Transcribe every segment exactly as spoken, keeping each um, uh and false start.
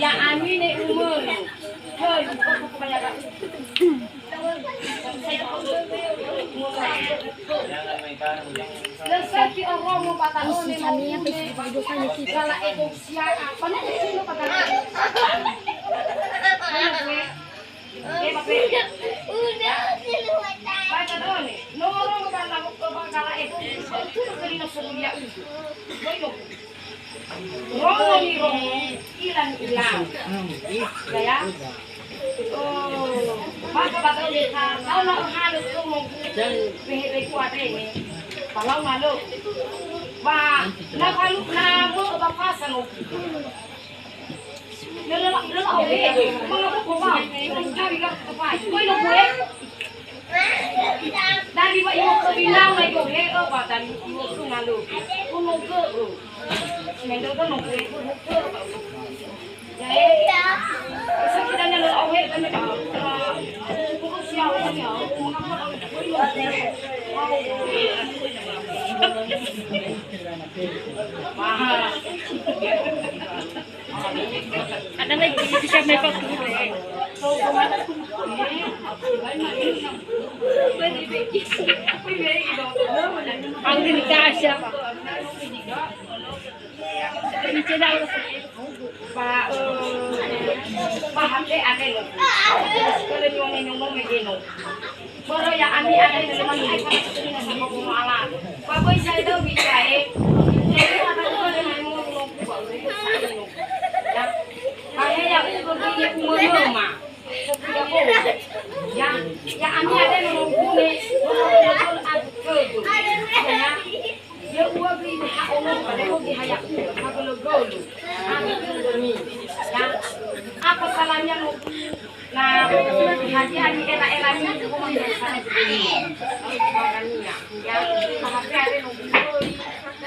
Ya'ami ne umönu. Hölu, Lö sökhi oromo ba da'ö ne ma'ume, gala'e gousia, a, ba no u'uno ba gala'e. Ba da'ö ne, no oromo ba la-, ba gala'e gousia, u'uno khönia sorulia udu. Böi no. Rongo ni rongo, ila ni ila. Ya, ya. Oh, maka ba da'ö ne ta, tau na halö tu mo, wehe weku adrege. Ba lau na lö. Ba, na falu, na mo ba pasa no. Lö, lö, lö, lö, ohe. Manga boko ba. Dari ga ke pai. Koi lo gue. Dari wa iwo ke binau na iwo he, eh, ba dari iwo ke ngalo. Kono ge, eh. Mendel kan nunggu itu buku. Ya, eh. Bisa kita nyala ohe kan ya. Buku siapa kan ya? Mahal. Ada lagi bisa make up dulu. Aku nikah siapa? Ba, eh, ba hate ate no. Kele nyongo nyongo me geno. Börö ya'ami ate no, lö mani ai kana sesena sama komo ala. Ba böi sai döwi yae. Jadi, ate no, lö mani no, no, no, no. Ya. Ba he ya, ugo gini umö ma. Ya, ya'ami ate no, no, no, no, no, no, no, no, no. Ya. Ya'ua göi ha ono, padahal di ha ya'ua, ha gölö-gölö. Ha gölö-gölö. Ya. Apa salahnya no? Na, hadia ni era-era ni, makanya, ya, bahasa ada no.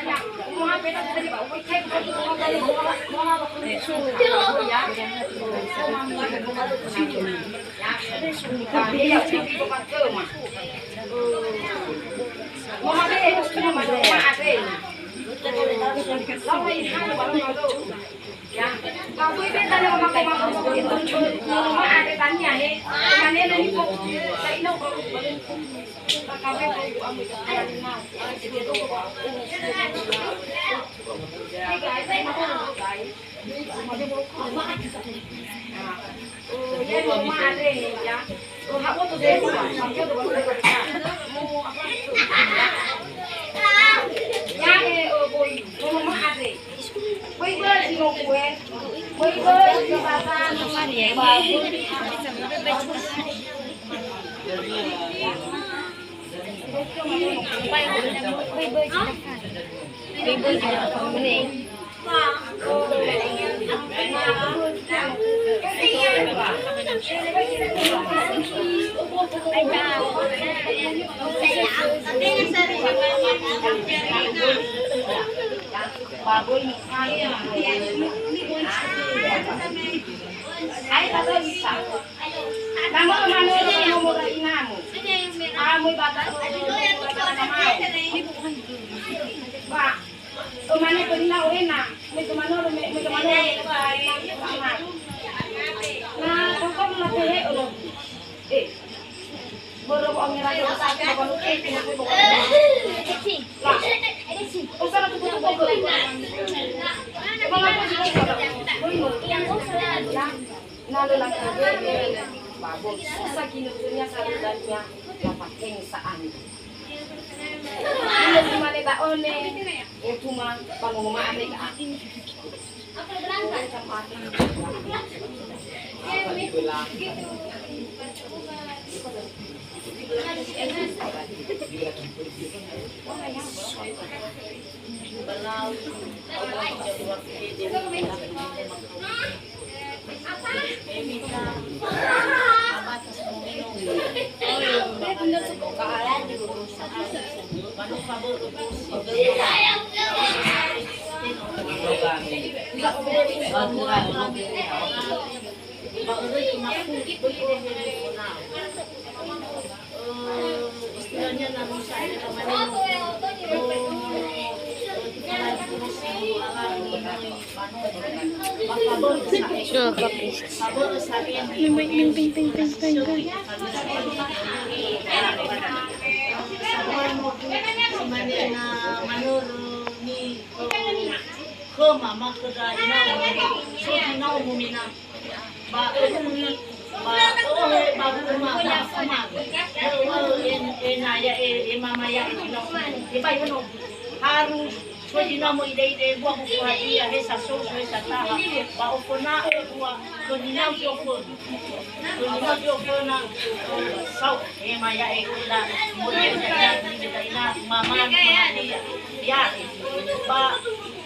Ya, mau apa tadi, Pak? Mau cek, mau apa, mau apa, mau apa, ya. Ya, ya, ya, ya. Ai, ba bisa. Nama manö, manö, manö, ina mu. Amu bata, bata, bata, bata. Ba, kemana perina orena? Me kemana, me, me kemana, me kemana. Nah, kau kan latih, eh, oh. Eh. Börö wa'angeragera sa'ae ba nuke, nuke, nuke. Lah. Osana tuku-tuku ke. Mengapa sih kau kata? Boi no. Ya. Na lö lakade, ba boi. Susah gini dunia sari dania. Dapat kengsaan. Ini gimana tak one? Oh, cuma bangun rumah ada. Ba öröi khöma fu, böi öhe nifonau. Eh, istilahnya na bisa ada kemarin, oh, eh, kita lagi terus alam ini, ba no. Ba fabö'ö sa'ae. Sure, copy. Fabö'ö sa'ae. Ping, ping, ping. Samuel no, si mane na manörö ni, eh, khöma, ma khöda inau, so inau mumina. Ba ö'ö, ba ö'ö, ba ö'ö, ma, ma, ma. Ö'ö, en-, ena ya, e, e mama ya, e, no. E, ba, you know, harus, so, you know, mo ide, ide, bua buku hadiah, he sa so, so, he sa taha. Ba oföna, e, bua, so, you know, so, so, so, you know, so, so, na, so, e, ma ya, e, na, mo, e, na, ya, e, na, mama, mama, ya, ya, ba,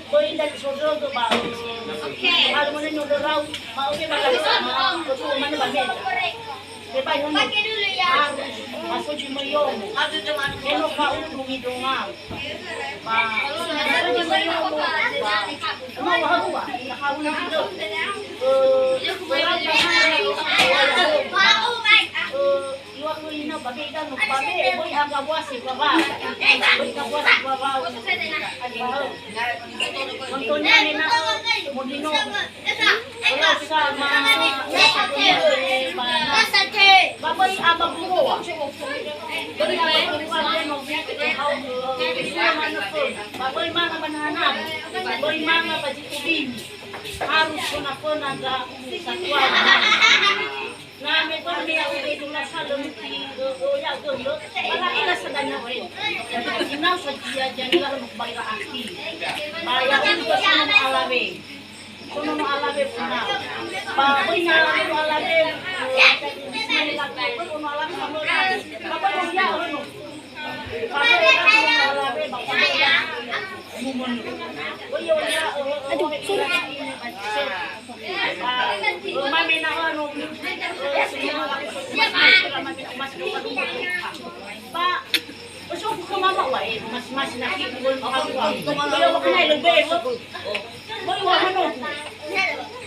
Böi ndra sodrögö ba, eh, alumone no dörau, ma öge ba, ma, ma, mane ba meda. Tebai hono, harus, masoji möi yomo. Eno fa'udu midongau. Ba, masoji möi yomo, ba, ma wahahua, na haula dö. Eh, eh, Iŵa'ö ina ba be'e danö, ba be'e böi aga buasi ba wa'ö. Böi aga buasi ba wa'ö. Contohnya nena modino. Kalau sama ba böi aga buroa. Böi aga buroa, beno. Ba böi manga ba nahana. Böi manga ba zi tubini. Harus föna-föna ndra satuan. Na me ba me ya'ugö itu rasa lö muti, ö, ö, ya'ugö lö, ba la'ila sadania we. Jadi, sinau saja, jadi, lalu ba ira aki. Ba ya'ugö sono alawe. Sono alawe funa. Ba böi na alawe, ö, jadi, sinau laku, böi ono alawe sama. Ba böi ya, ono. Aduh, sorry. Böi wa hano.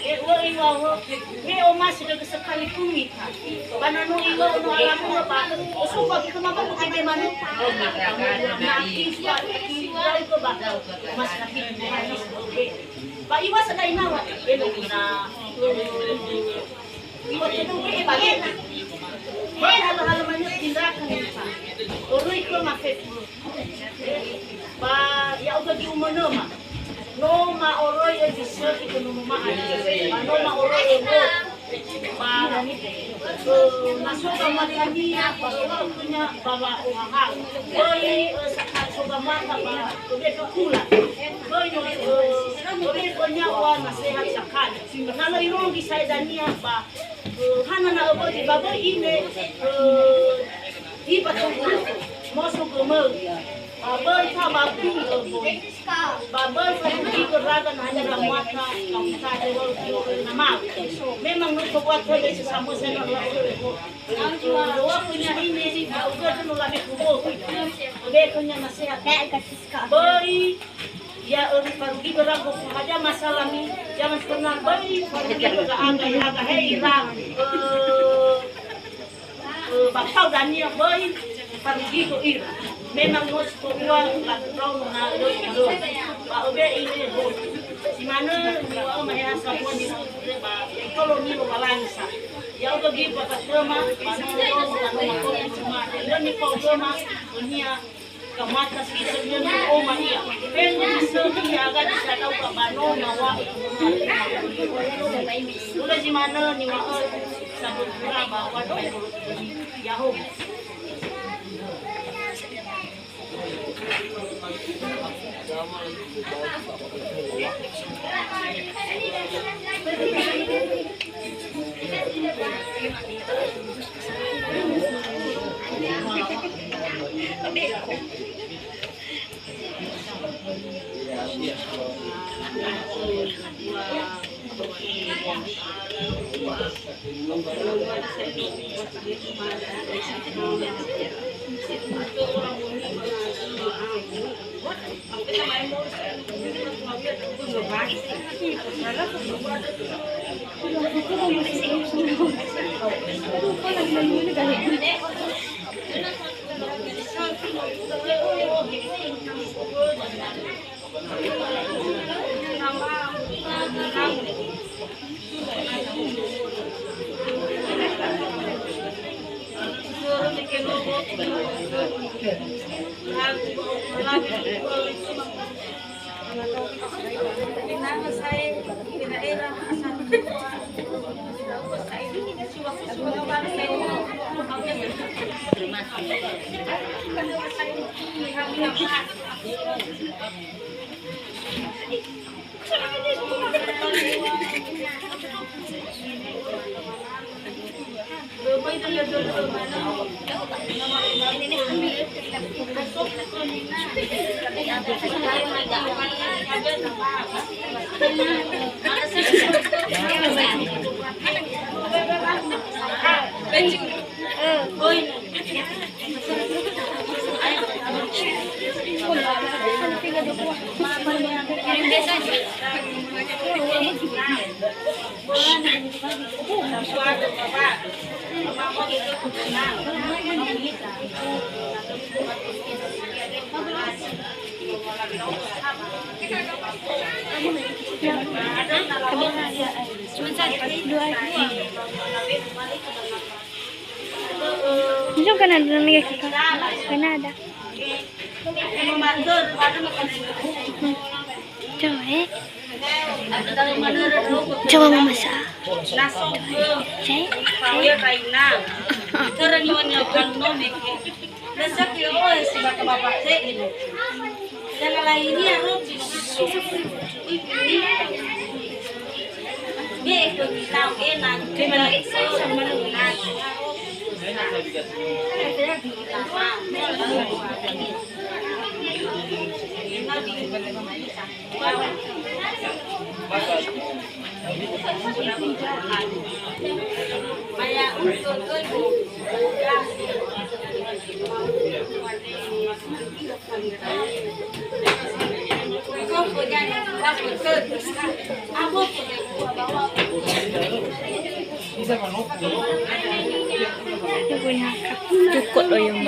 E, wöi wa ho. Me omasi dödö sekali kumi ka. Ba na no iwa ono alamu ba. Osufa ke kama ba ke be manu. Na ki fa ki ba. Mas na ki ba. Ba iwa sada inawa. E lo na. Iwa ke do ke ba. Ba halo-halo manu tindakan ka. Oroi ko ma fe. Ba ya'ugö gi umönöma. No ma'oroi zi sökhi khö nono ma'ari. Ba no ma'oroi zi. Ba, ö, na so gamata-Nia, ba so khönia, ba wa'ohahau. Böi, ö, sa-, so gamata, ba, ö, be fekula. Böi no, ö, ö, be khönia wa nasehat sakali. Na lö irongi sa'ae dania, ba, ö, hana na öböi, ba böi ine, ö, Iba tunggu, moso gömö. Ba böi fa ba böi, ba böi fa böi göraga na hanya ra muata, ka muta de wal dio na mau. Memang no to buat de sesama saya na la. Doa punya ini, ba uga tu no la me kubo. Be punya nasihat. Böi, ya, eh, farugi göraga haja masalah ni, jangan pernah böi farugi göraga, aga, aga, hei, ra, eh, Eh, ba fao dania böi farugido ira. Memang no si to'ua lagu raono na lö, lö. Ba öbe ine ho. Si manö niŵa'ö maheasa bua ni ba tolo ni Lowalangi sa. Ya'ugö gi ba fatöma, ba no, ba no, ba no, ba no, lö ni fao töma, önia Kamata si sökhi oma ia. Fefu si sökhi ia aga di sadau ba bano nawa. Uda zi manö niŵa'ö sabökura ba wan Yahoo. Bisa kan ada lagi kita? Mana ada? Coba, eh. Coba memasak. Coba, eh. Tukut oyong.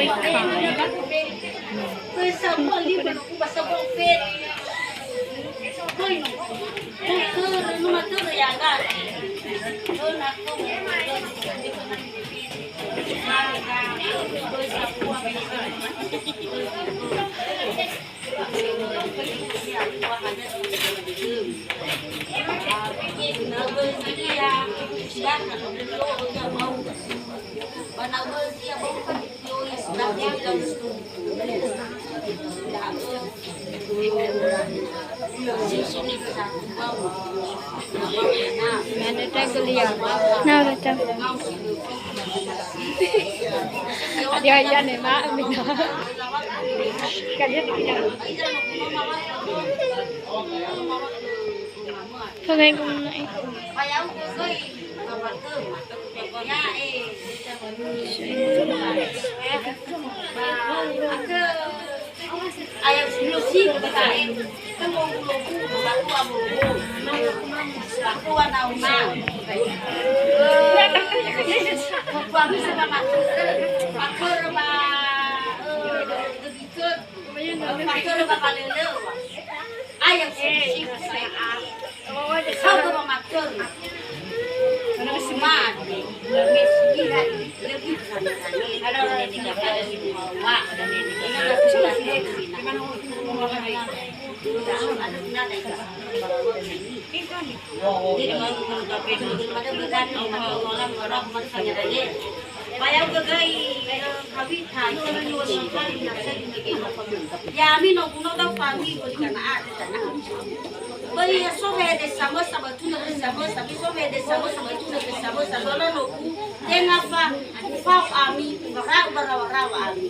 Na, datang. Dia, ya, ne, ma, mina. Kan dia tidak. Pakai guna, eh. Ayah sisi saya. Kau ke mematur. Mati. Lebih lebih. Jadi mau ada berani orang orang. Bayang gegai, eh, kawita, ya'ami no gunau dau fami, böli gana'a, böli ya so wede samösa ba tuna ke samösa, so wede samösa ba tuna ke samösa, lolo no ku, tenga fa, ufao ami, ubara'u barawa-rawa ami.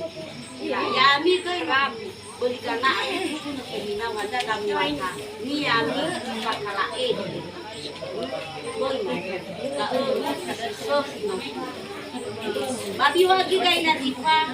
Ya, ya'ami göi, böli gana'a, böli gana'a, ba biwa göi gai na tifa.